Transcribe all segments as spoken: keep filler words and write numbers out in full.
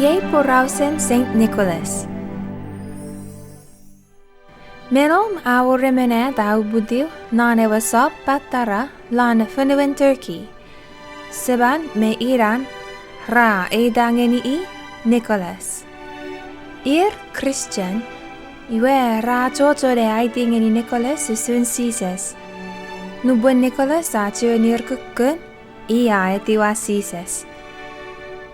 Iei porausen Saint Nicholas. Me nom a wor emon at a uputiw non ewe sop Patara lon fonuen Turkey. Seman me inan ra eita ngeni i Nicholas. Ir Christian, iwe ra achocho ne aiti ngeni Nicholas usun Jises. Nupwen Nicholas a chuen ir kukkun, i a etiwa Jises.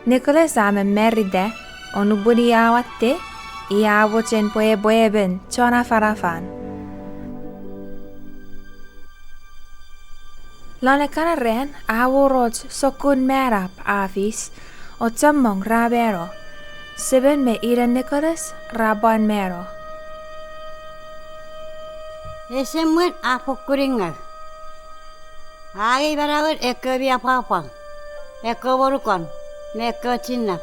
Nicholas a mamarita, o nupwen i a watte, i a mochen pwe epwe emon chon afanafan. Lon ekkana ran a wor och sokkun manap a fis, o chommong ra mano. Seman me inan Nicholas ra pwan mano. Ewe semwen a fokkun ngaw. A angei manauen ekkewe mi apwangapwang, ekkewe monukon, me ekkewe chinnap.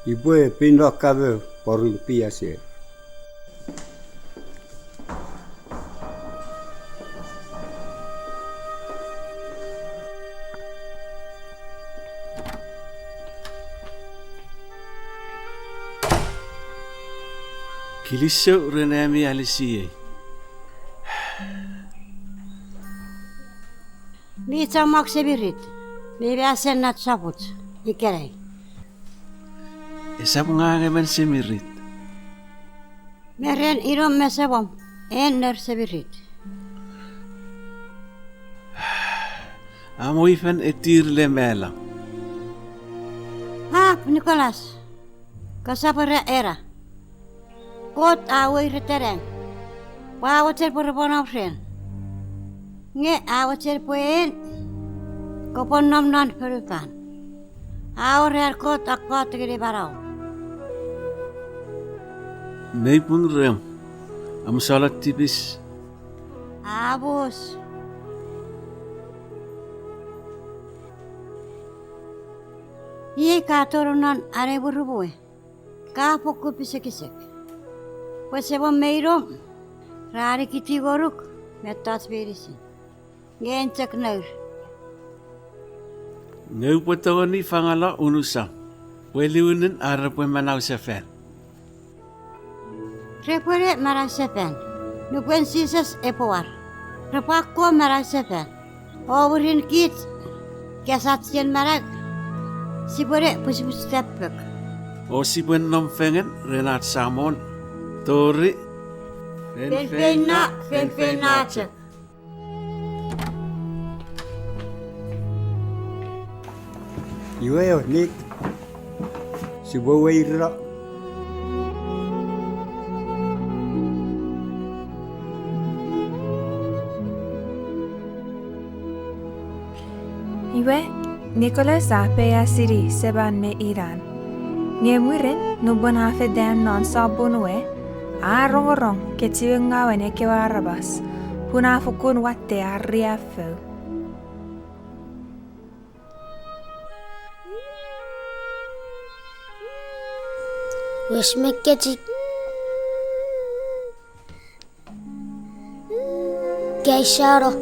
Upwe feino kamo porun piaser. Kilisou ren ami alisiei. Mi chommong semirit mi masen ach sopuch ikenai. Esap ngang emon semirit. Me ren inom me semom, en nour semirit. Amo i fen etir le mala. Ap, Nicholas, kosap era ena. Kot a weiretenang pwe a mochen pwe repwe nom ren. Nge a mochen pwe en kopwe nom non fonufan. A wor an Kot a kokkot ngeni manau. Mei pung rem, am sala tipis. Abus. Iei ka tonong non an ei mwirimwi, ka fokkun pisekisek. Pwe semom me inom ra nikiti ngonuk mettoch meinisin. Nge en chok nour. Nge upwe tongeni fangalo unusan pwe liwinin ar repwe manausefan. Repwe ne manausefan nupwen Jises epwe war. Repwe akkom manausefan. O mwirin kich, ika sa chien manau, sipwe ne pwesipwes tepek. O sipwe nom fengen ren ach Samon tori feinfeino, feinfeino chok. Iwe, Nick, sipwe weirino. Iwe, Nicholas a peiasini seman me inan. Nge mwirin, nupwen a fetan non sopun we, a rongorong kechiwen ngawen ekkewe aramas, pun a fokkun watte ar riaffou. Wes me kechik. Kaisano.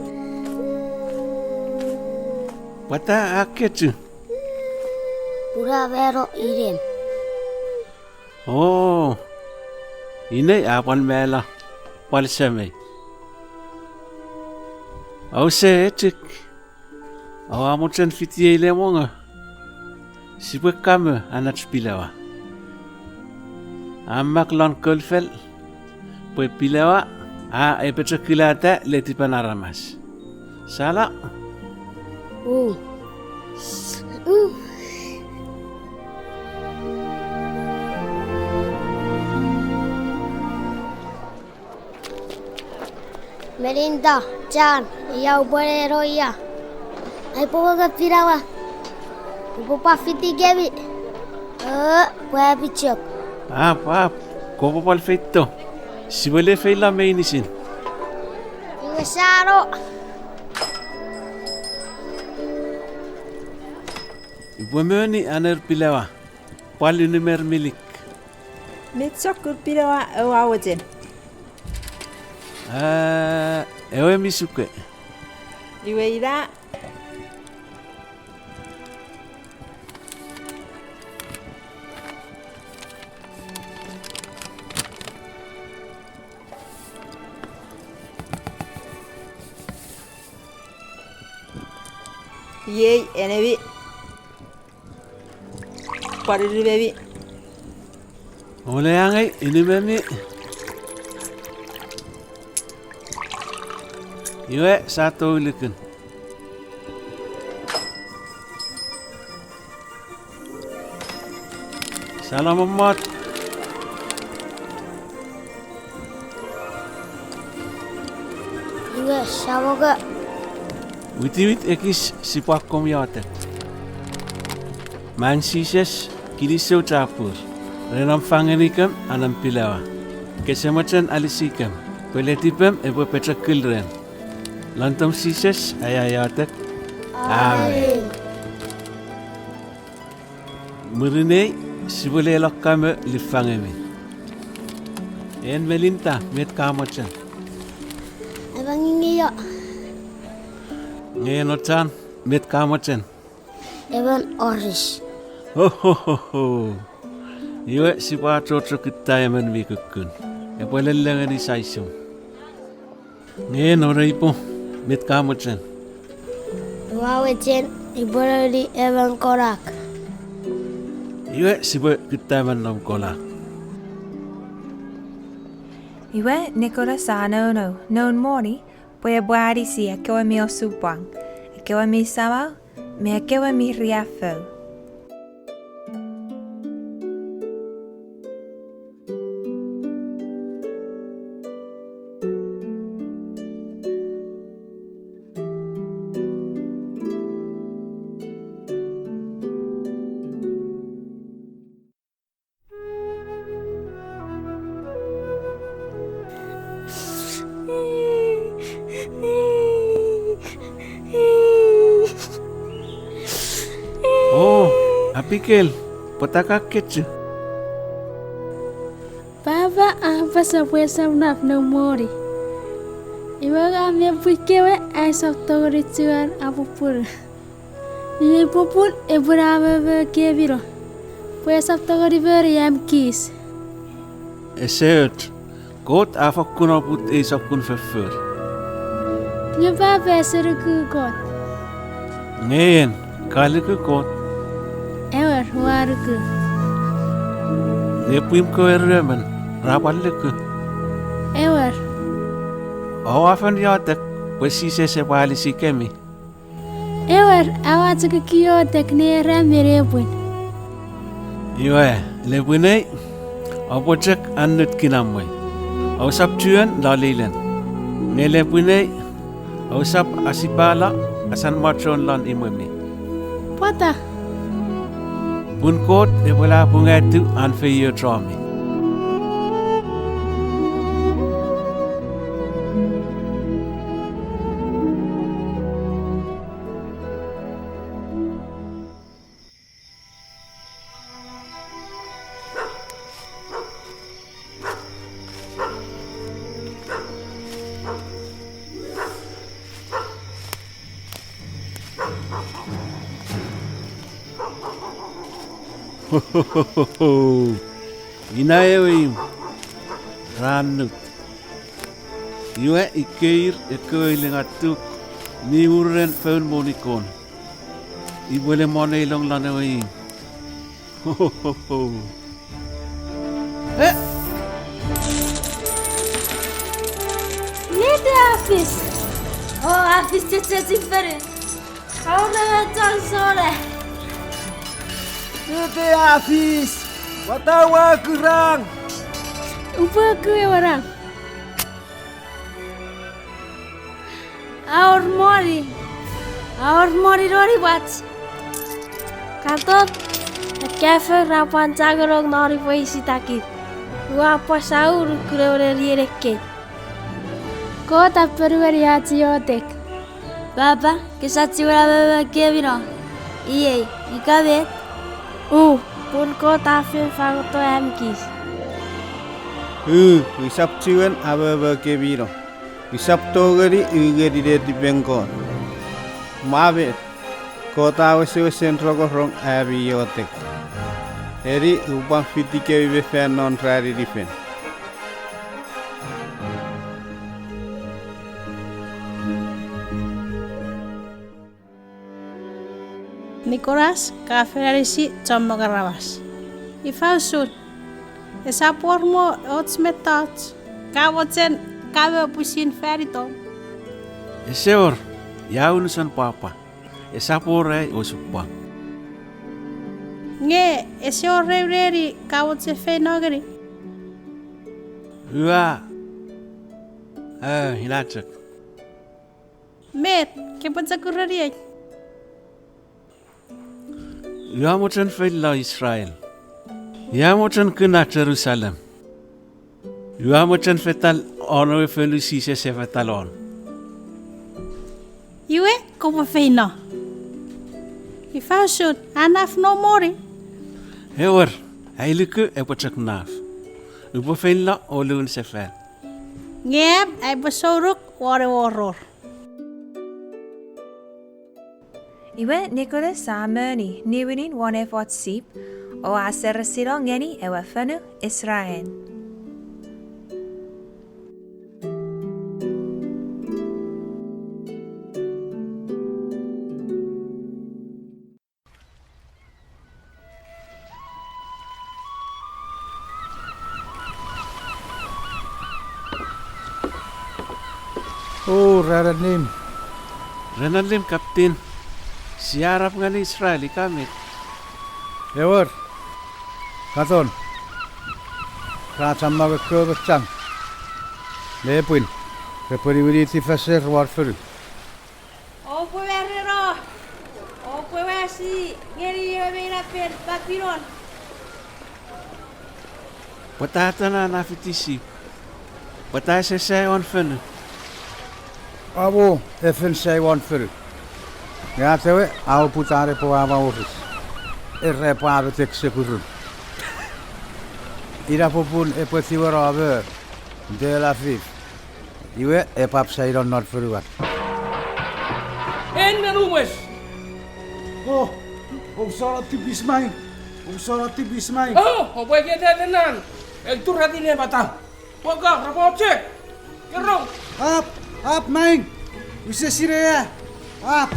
Pwata a kechiw? Pun a mano inem. O, inei a pwal mala, pwal semei. Ause echik. Oua mochen fitiei le mongo? Sipwe kamo anach pilawa. A mak lon kolfel pwe pilawa a epechokulata letipen aramas. Sala. U. U. Melinda, Jan, ia upwe neno ia? Ai pwe mongo pilawa. Upwe pwan fitikemi. O, pwe apichok. Ap, ap, kopwe pwal feito. Sipwe le feila meinisin. Iwe sano. Upwe moni aner pilawa. Pwal unumwer milik. Mi sokkun pilawa oua mochen? A, ewe mi suke. Iwe ina. Iei enemi. Pwan unumemi. Ole angei unumemi. Iwe sa tou lukun. Sa la mommot. Iwe sa mongo. Witiwit ekis sipwe akkom iotek. Mang Jises, kinisou chapur ren om fangenikem anan pilawa. Kese mochen alisikem, pwe letipem epwe pochokul ren. Lon itom Jises aia iotek. Amen. Mwirin ei, sipwe lelokkamo lifangemi. En Melinda, met ka mochen? Ewe ngingiyo. Nge en Ochan, met ka mochen? Emon oris. Ohohoho. Iwe sipwe achocho kutta emon mi kukkun. Epwe lelengeni saisum. Nge en Oreipo, met ka mochen? Ua mochen upwe nouni emon konak. Iwe sipwe kutta emon noum konak. Iwe Nicholas a nounou noun moni pwe epwe anisi ekkewe mi osupwang, ekkewe mi samau, me ekkewe mi riaffou. O, Abigail, pwata ka kechiw? Papa a apasa pwe esap naf noum moni. Iwe ngang me pwii kewe aisap tongeni chuen apupunu. Iei popun epwe amomo kemino, pwe esap tongeni moni am kis. Ese och, Kot a fokkun oput ei sokkun foffor. Nge papa ese nuku Kot. Nge en, ka luku Kot? Ewer, ua nuku. Nge pwiim kewe ruemon ra pwal luku? Ewer. Oua fen iotek pwe Jises epwe alisikemi? Ewer, aua chok iotek ne ran me nepwin. Iwe, lepwinei, oupwe chok annut kinamwe. Ousap chuen lolilen. Nge lepwinei, ousap asipala asan mochon lon imwemi. Pwata? Pun Kot epwe lapungatiw an feiochomi. Ina ewe imw, ra annut. Iwe ikkeir ekkewe ilingatuk mi uren foun monikon, ipwe le moneilong lon ewe imw. Met a fis? O, a fis chechechin fonu. Auna chon sona. Met a fis? Pwata ua okurang? Upwe oku ewe rang. A wor moni. A wor moni non imwach. Katon, ekkafo ra pwan changonong non ipwe isitakir. Ua pwan sau nukun ewe nenien ekkei. Kot a ponueni ach iotek. Papa, kosap chiwen amomo kemino. Iei, ika met? U, pun Kot a fen fangoto am kis. U, usap chiwen amomo kemino. Usap tongeni u ngeni netipen Kot. Mwa met, Kot a wesewesen rongorong ami iotek. Eni upwe fitikemi me fan non ranin fen. Nikolas, ka fen anisi chommong aramas. Ifa usun? Esap wor mo och mettoch ka mochen kamo pwisin fan itom? Ese wor, ia unusen pwapwa. Esap wor ai osupwang. Nge ese wor eu neni ka mochen feino ngeni? Ua, a, ina chok. Met, kepwe chok ureniei? Ua mochen feino Israel. Ua mochen kuna Jerusalem. Ua mochen fetal won ewe fonu Jises e fetal won. Iwe, kopwe feino. Ifa usun, a naf noum moni? Ewer, ai luku epwe chok naf. Upwe feino o liwin sefan. Nge am aipwe sounuk won ewe oror. Iwe Nikolas a moni niwinin won efoch sip, o a seresino ngeni ewe fonu Israel. O, ran annim. Ran annim, Captain. Sia arap ngeni Israel ika met? Ewer. Katon. Ra chommong ekkewe mechang me pwin repwe niwiniti feser won fonu. Oupwe wareno, oupwe wasi ngeni ewe meinapen Babilon. Pwata a tana na fiti sip? Pwata ese sai won fonu? Amo e fen sai won fonu. Nge atewe a oput an epwe wamau oris, era epwe ametek sekurun. Ina popun epwe tiweno mo Tel Aviv. Iwe epwe ap sai non non fonuan. En men umwes. O, ousona tipis maing. Ousona tipis maing. O, oupwe keta tenan. Ei turatiw ne pata. Pwaka, rapoche. Kero. Ap, ap maing. Use sinei a. Ap.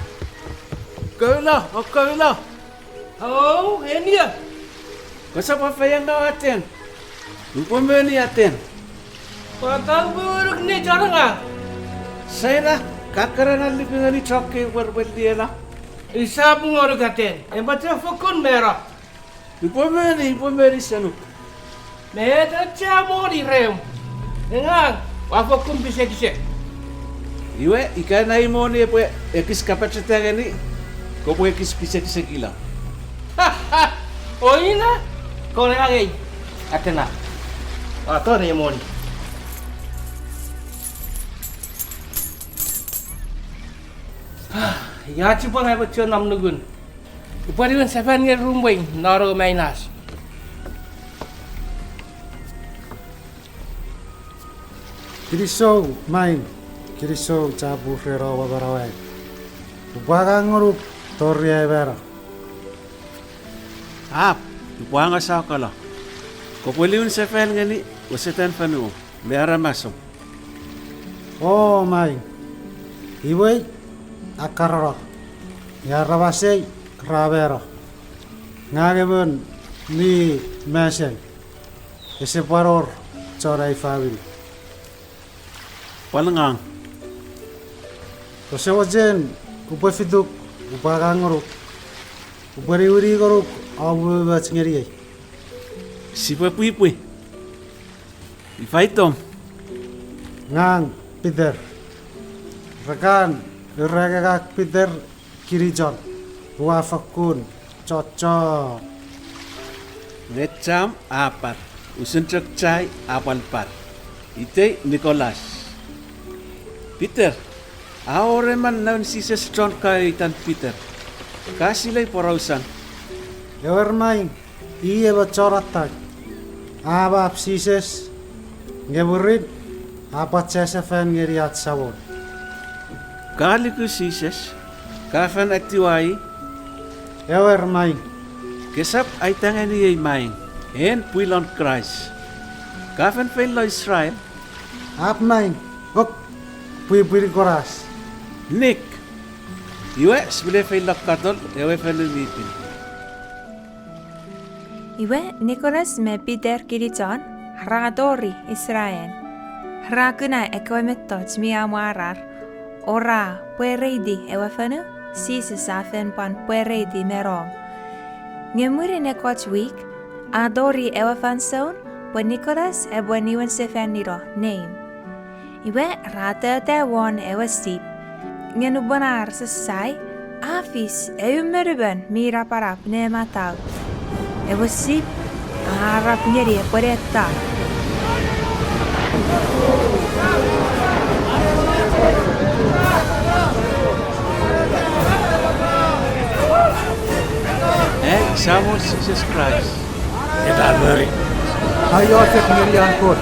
Kouno, o kouno. O, enia. Kosap feiengau aten. Upwe moni aten. Pwata upwe ngonuk ne chon angang? Saina, ka keran alluk ngeni chok kei pwe repwe liena. Usap ngonuk aten, emon chok fokkun mano. Upwe moni, upwe moni senuk. Met auchean moni reom? Ngang, ua fokkun pisekisek. Iwe, ika ai moni epwe ekis kapacheta ngeni, kopwe ekis pisekisekilo. O ina, kon angei, atena. Ua tonei moni. Ia chipwang epwe chon nom nukun. Upwe niwin sefan ngeni rumwei non ewe mainas. Kinisou, maing, kinisou chapur ren om amanauei. Upwe angang ngonuk tori ai mano. Ap, upwe angasa okolo. Kopwe niwin sefan ngeni wesetan fonuom me aramasom. O maing, imwei a karono, nge aramasei ra mano. Ngang emon mi masen, ese pwan wor chon ai famini. Pwal ngang. Kose mochen upwe fituk, upwe angang ngonuk, upwe niwini ngonuk om umoumoch ngeniei. Sipwe pwipwi. Ifa itom? Ngang Peter. Rekan, ura ngang Peter kinichon, ua fokkun chochon. Nge cham a par, usun chok chai a pwal par. Itei Nikolas. Peter, a wor emon noun Jises chon kaeo itan Peter. Ka silei porausan? Ewer maing, i emon chon atang. A map Jises, nge mwirin a pwan achasefan ngeni ach Samon. Ka luku Jises, ka fen etiwa i? Ewer maing. Kesap aita ngeniei maing, en pwilon Kraist. Ka fen feilo Israel? Ap maing, ok, pwipwi Nikolas. Nik. Iwe sipwele feilo katon ewe fonu mi pin. Iwe Nikolas me Piter kinisou, ra tori Israel. Ra kuna ekkewe mettoch mi amwarar, o ra pwereiti ewe fonu Jises a fen pwan pwereiti me nom. Nge mwirin ekkoch wik, a tori ewe fansoun pwe Nikolas epwe niwinsefanino neim. Iwe ra tota won ewe sip. Nge nupwen ar sessai, a fis eu monumon mi napanap ne matau. Ewe sip a arap ngeni epwe neta. Ai Samon Jises Kraist. Ita mori. Ai osek ngeni an Kot.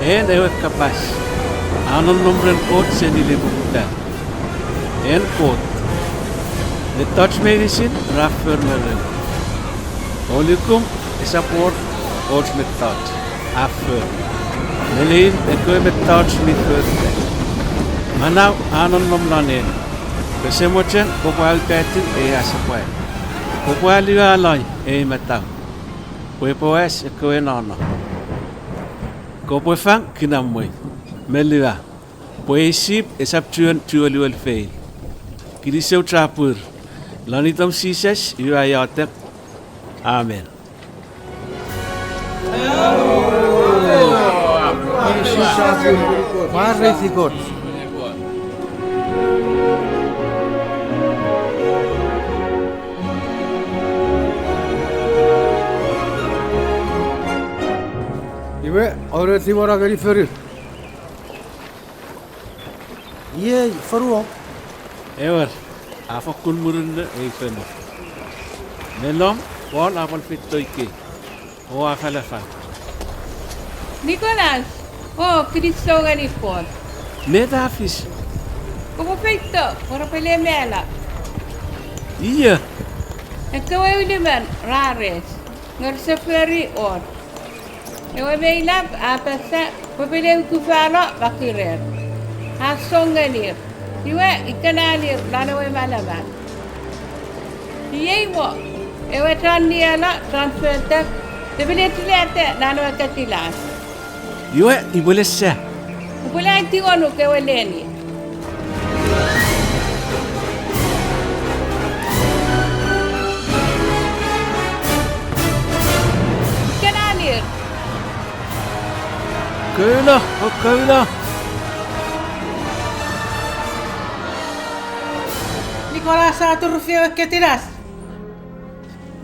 En ewe kapas a nonnom ren Kot seni le poputan. En Kot, mettoch meinisin ra for me ren. O nukum esap wor och mettoch a for. Me lein ekkewe mettoch mi forita. Manau a nonnom lon en. Kose mochen kopwe aukatiw ei asepwai. Kopwe aliwaloi ei matau, pwe epwe wes ekkewe nono. Kopwe fang kinamwe me liwa, pwe ei sip esap chuen chuweliwel feil. Kinisou chapur. Lon itom Jises iwe ai iotek. Amen. Mwareiti Kot. Iwe, oupwe tiwara ngeni fonu. Iei fonu om. Ewer, a fokkun murinno ei fonu. Me nom, Paul a pwan feito ikei o afalafal. Nikolas, o kinisou ngeni Kot. Met a fis? Kopwe feito pwe repwe le malo. Io. Ekkewe ulumon ra res, nge rese fori och. Ewe meinap a apasa pwe repwe le ukufano makurer. A song ngenir, iwe ikenanir lon ewe manaman. Iei mo, ewe chon nieno chon fotek, repwe le tilata non ewe ketilas. Iwe ipwe le sa. Upwe le aiti ngonuk ewe leni. Ikenanir. Kouno, o kouno. Nikolas a turufi ewe ketilas.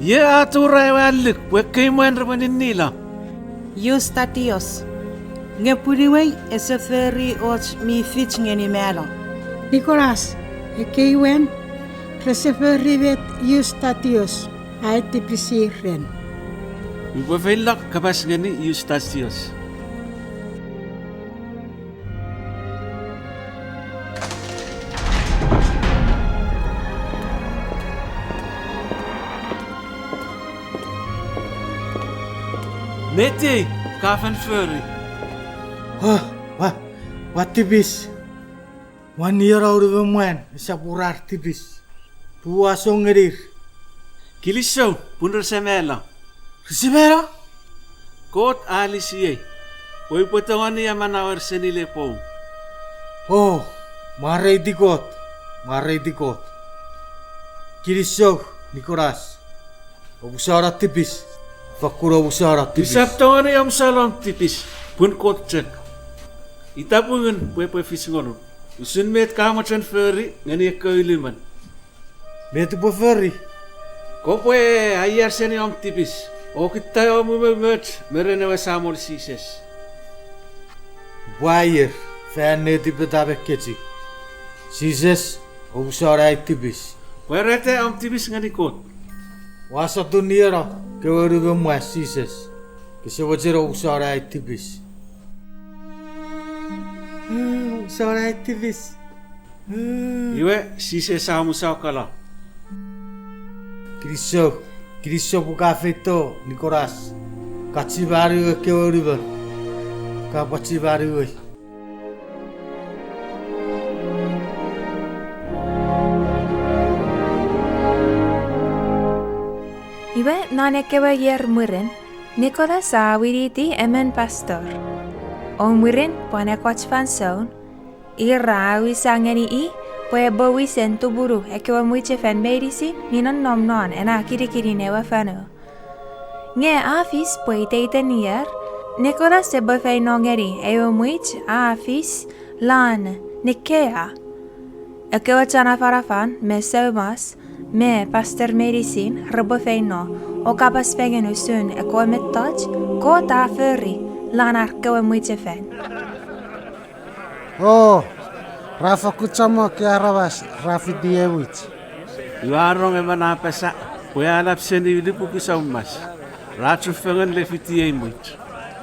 Io a tura ewe alluk pwe ekkei mwan repwe ninnilo? Eustatios. Nge pwiniwei ese fori och mi fich ngeni malo. Nikolas, ekkei mwan rese fori met Eustatios a atipisir ren. Upwe feilo kapas ngeni Eustatios. Met ei ka fen fori? O, ua, ua tipis. Ua nieno unumon mwan esap wor ar tipis. Pun ua song ngenir. Kilisou pun rese malo. Rese malo? Kot a alisiei pwe upwe tongeni amanauer seni le poum. O, mwareiti Kot, mwareiti Kot. Kilisou, Nikolas. Omusano tipis, fakkun omusano tipis. Usap tongeni omusano om tipis pun Kot chok. Ita pungun pwe epwe fis ngonuk usun met ka mochen fori ngeni ekkewe ulumon. Met upwe fori? Kopwe aier seni om tipis o kutta om umoumoch me ren ewe Samol Jises. Upwe aier fan netipeta me kechiw. Jises, omusano ai tipis. Pwarata om tipis ngeni Kot. Ua sotun nieno kewe unumon mwan, Jises. Kose mochen omusano ai tipis. Omusano ai tipis. Iwe Jises a omusano kala. Kinisou, kinisou pun ka feito, Nikolas. Ka chimaniwe kewe unumon. Ka pwan chimaniwei. Iwe non ekkewe ier mwirin, Nicholas a winiti emon pastor. O mwirin pwan ekkoch fansoun, ir ra awisa ngeni i pwe epwe wisen tumunu ekkewe mwichefen meinisin mi nonnom non ena kinikinin ewe fonu. Nge a fis pwe iteiten ier, Nicholas epwe feino ngeni ewe mwich a fis lon Nikea. Ekkewe chon afanafan me soumas me pastor meinisin repwe feino o kapas fengen usun ekkewe mettoch Kot a fori lon ar kewe mwichefen. O, ra fokkun chommong ekkewe aramas ra fiti ei mwich. Ua rong emon a apasa pwe a nap seni unupukun soumas ra chufengen le fiti ei mwich.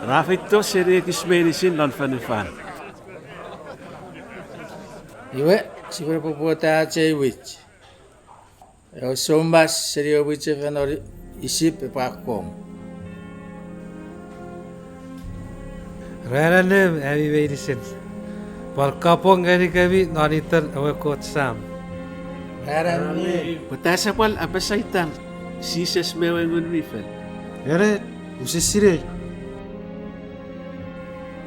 Ra feito seni ekis meinisin lon fonufan. Iwe, sipwe poputa ach ei mwich. Ewe soumas seni ewe mwichefen non Isip epwe akkom. Ran annim ami meinisin. Pwan kapong ngenikemi non iten ewe Kot Sam. Pwata ese pwal apasa itan Jises me ewe Ngun mi Fel? Ere, use sinei.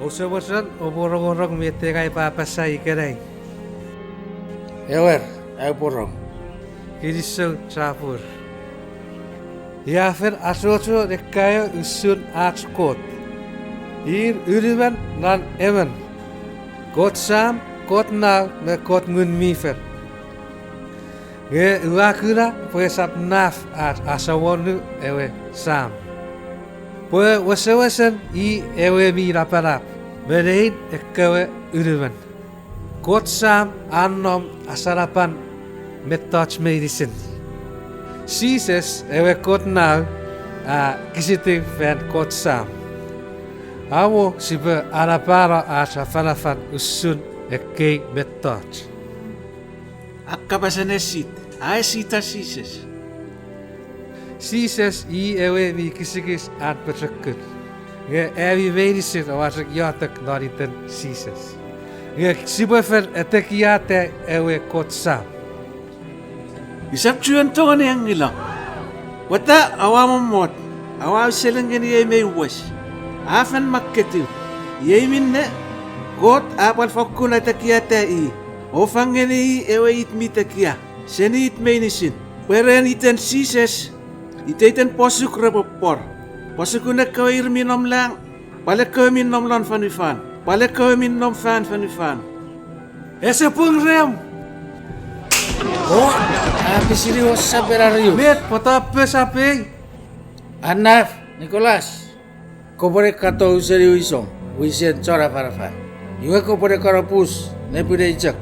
Ouse mochen oupwe rongorong met ngang upwe apasa ikenai? Ewer, aupwe rong. Kinisou chapur. I a fen achocho ne kaeo usun ach Kot. Ir unumon non emon, Kot Sam, Kot Nau, me Kot Ngun mi Fel. Nge ua kuna pwe esap naf ach asamonu ewe Sam, pwe wesewesen i ewe mi napanap me nein ekkewe unumon. Kot Sam a nom asanapan mettoch meinisin. Jises ewe Kot Nau a kisitiw fan Kot Sam. Amo sipwe anapano ach afanafan usun ekkei mettoch. A kapasen esit, a esita Jises. Jises i ewe mi kisikis an pochokun. Nge ami meinisin oua chok iotek non iten Jises, nge sipwe fen atekiata ewe Kot Sam. Usap chuen tongeni angilo. Pwata oua mommot, oua auseling ngeni ei mei wes? A fen makketiw. Iei minne, Kot a pwal fokkun atekiata i, o fang ngeni i ewe it mi tekia seni it meinisin, pwe ren iten Jises iteiten posuk repwe pwor, posukun ekkewe ir mi nom lang, pwal ekkewe mi nom lon fonufan, pwal ekkewe mi nom fan fonufan. Ese pung rem. O, a pisini o saperarius. Met pwata pesapei? Anaf, Nicholas. Kopwene katou seni wisom, wisen chon afanafan. Iwe kopwene kanapus nepwinei chok,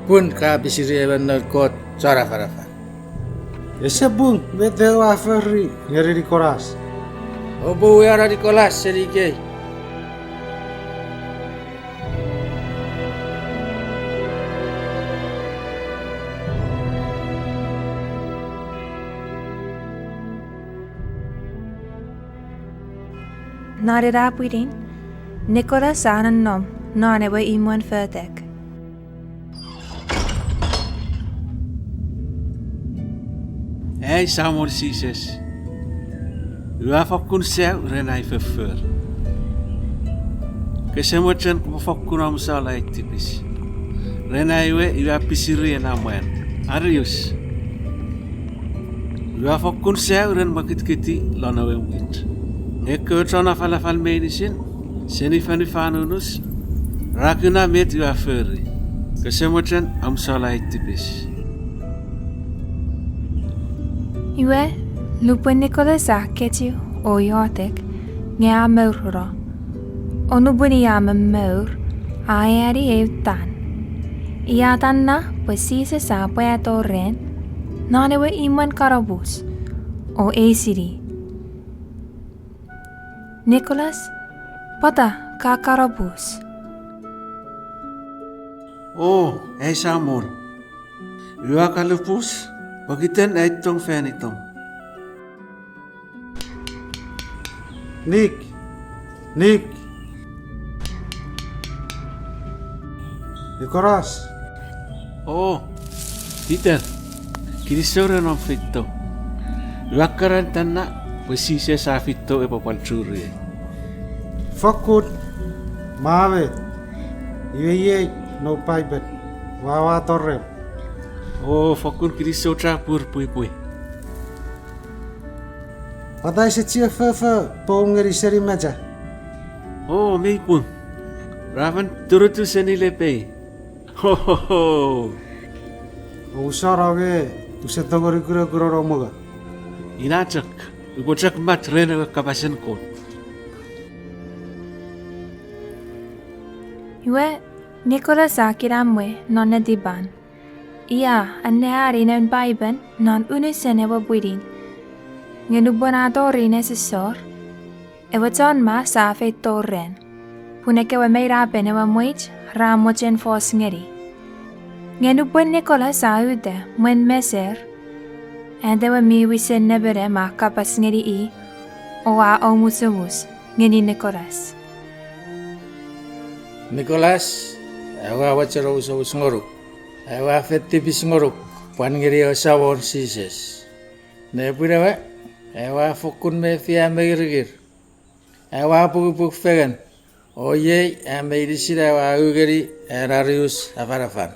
pun ka pisiri emon noun Kot chon afanafan. Ese pung met ewe a fori ngeni Nicholas. Oupwe uweano Nicholas seni ikei. Non ena pwinin, Nicholas a nonnom non ewe imwen fotek. Ai Samol Jises, ua fokkun sau ren ai foffor. Kose mochen kopwe fokkun omusalo ai tipis. Ren ai we ua pisiri ena mwan. Arius. Ua fokkun sau ren mwakitikiti lon ewe mwich. Nge ekkewe chon afalafal meinisin seni fonufan unus ra kuna met ua fori. Kose mochen omusalo ai tipis. Iwe, nupwen Nicholas a kechiw o iotek, nge a mouruno. O nupwen i a momour, a eani eu tan. I a tanna pwe Jises a pwato ren non ewe imwen kanapus, o eisini: Nicholas, pwata ka kanapus? O, ai Samol, ua kanapus pokiten ai tong fan itom. Nick! Nick! Nicholas! O, Peter, kinisou ren om feito. Ua keran tanna pwe Jises a feito epwe pwan churiei. Fokkun, Mame, iwe iei noum Paipen, ua uato rem. O, fokkun kinisou chapur pwipwi. Pwata ise chiwen fofo poum ngeni seni mecha? O, mei pung. Ra fen turutu seni lepei. Ho, ho, ho. Ousano nge use tongeni kuna kunono mongo. Ina chok, upwe chok mach ren ewe kapasen Kot. Iwe, Nicholas a kinamwe non netipan. I a anneani noun Paipen non unusen ewe pwinin. Nge nupwen a tori nesosor, ewe chon mas a feito ren, pun ekkewe meinapen ewe mwich ra mochen fos ngeni. Nge nupwen Nicholas a uta mwen meser, atewe mi wisen nemenem a kapas ngeni i, o a omusomus ngeni Nicholas. Nicholas, aua mochen omusomus ngonuk. Aua fen tipis ngonuk pwan ngeni ewe Samon Jises. Nepwin ewe, aua fokkun mefi am meingir. Aua pukupuk fengen. O iei am meinisin aua u ngeni an Arius afanafan.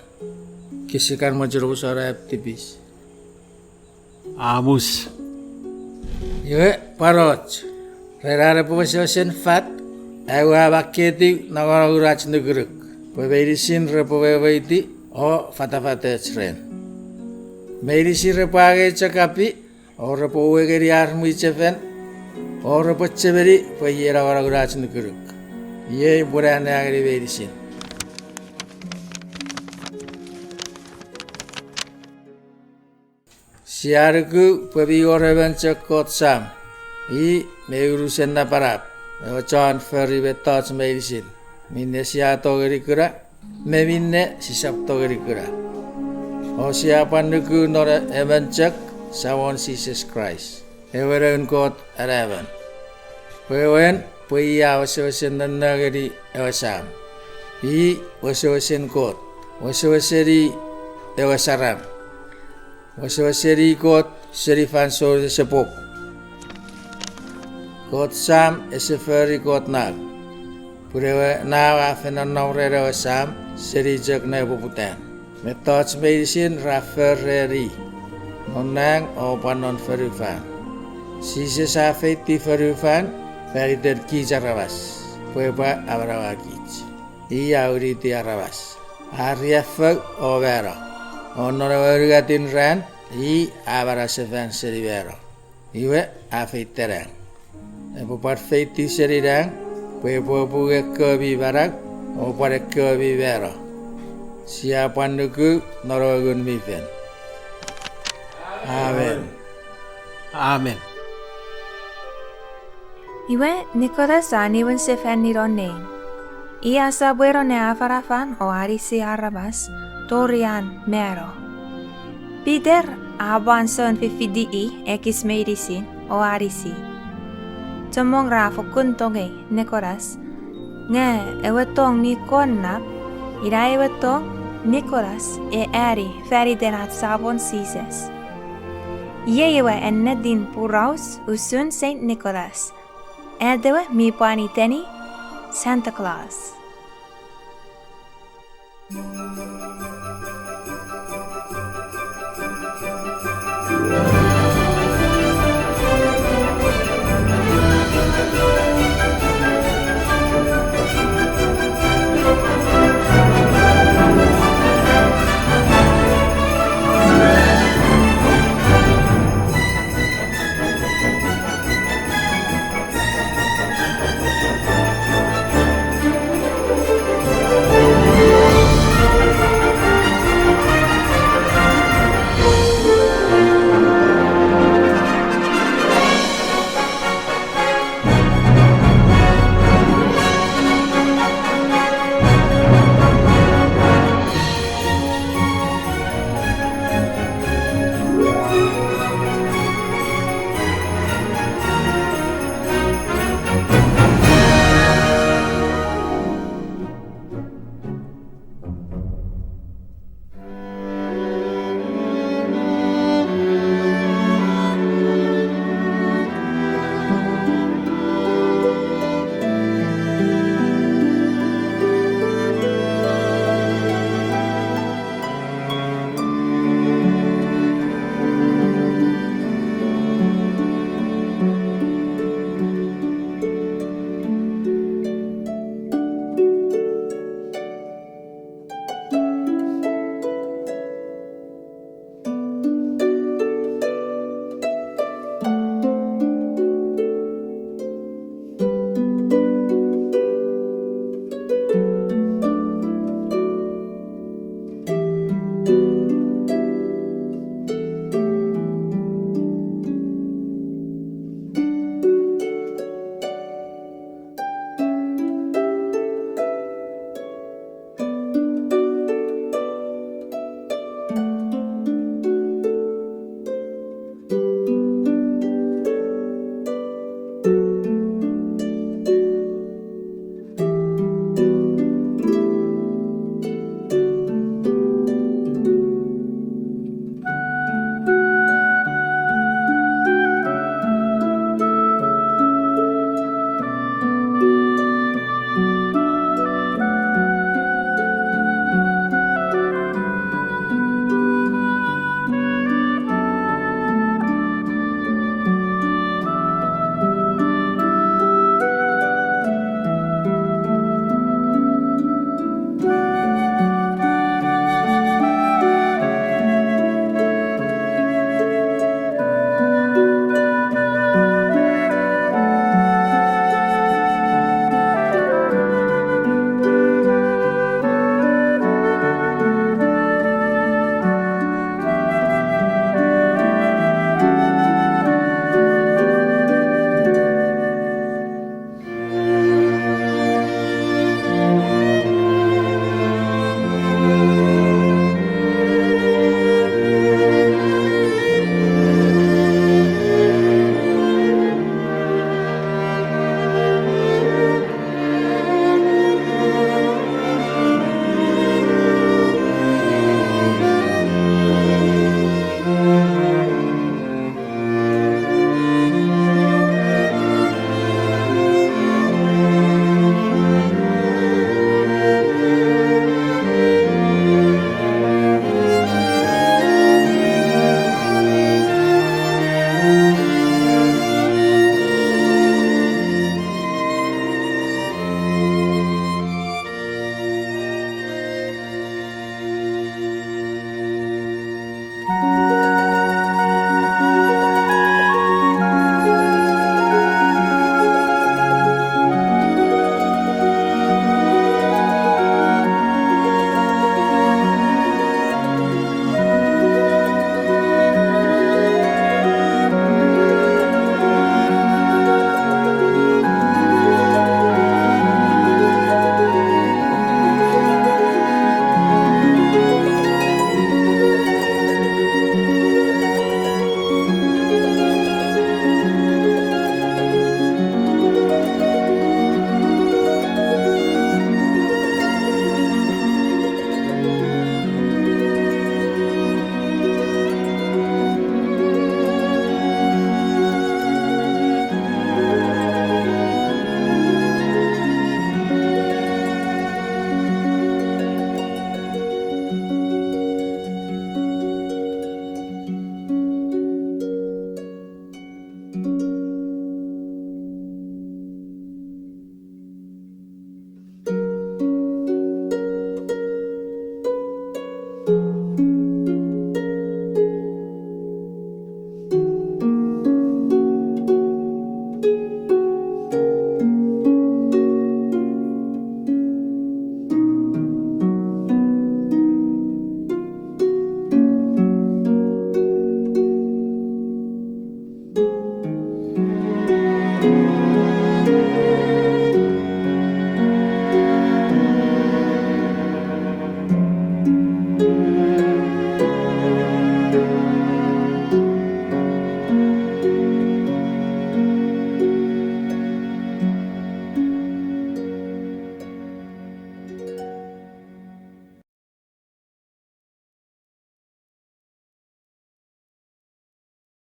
Kese kan mochen omusano am tipis. A mus. Iwe, pwan och, ren an epwe wesewesen fat, aua makketiw nongonongun ach nukunuk, pwe meinisin repwe weweiti o fatafatoch ren. Meinisin repwe angei chok api, o repwe uwei ngeni ar mwichefen, o repwe chechemeni pwe iei nongonongun ach nukunuk. Iei upwe anneani ngeni meinisin. Sia nuku pwe mi wor emon chok Kot Sam, i mi unusen napanap, ewe chon fori mettoch meinisin, minne sia tongeni kuna, me minne sisap tongeni kuna. O sia pwan nuku non emon chok Samon Jises Kraist, ewe Noun Kot Anaemon. Wewen pwe i a wesewesen nonno ngeni ewe Sam. I wesewesen Kot, wesewesen i ewe saram, wesewesen i Kot seni fansoun ese pop. Kot Sam ese fori Kot Nau, pun ewe Nau a fen nonnom ren ewe Sam seni chok nepoputan. Mettoch meinisin ra for ren i, non nang o pwan non fonufan. Jises a feiti fonufan fan iten kich aramas, pwe epwe amanaua kich. I a winiti aramas, a riaffou o mano, o non ewe unungatin ran i a manausefan seni mano. Iwe, a feita nang. Epwe pwan feitiw seni nang, pwe epwe apungu ekkewe mi manau, o pwan ekkewe mi mano. Sia pwan nuku non ewe Ngun mi Fel. Amen. Amen. Iwe, Nicholas a niwinsefan non nein. I a sopweno ne afanafan o anisi aramas tori an mano. Peter a pwan soun fifiti i ekis meinisin o anisi. Chommong ra fokkun tongei Nicholas, nge ewe tong mi kon nap, ina ewe tong Nicholas e ani fan iten ach Samon Jises. Iei ewe ennetin poraus usun Saint Nicholas, atewe mi pwan iteni Santa Claus.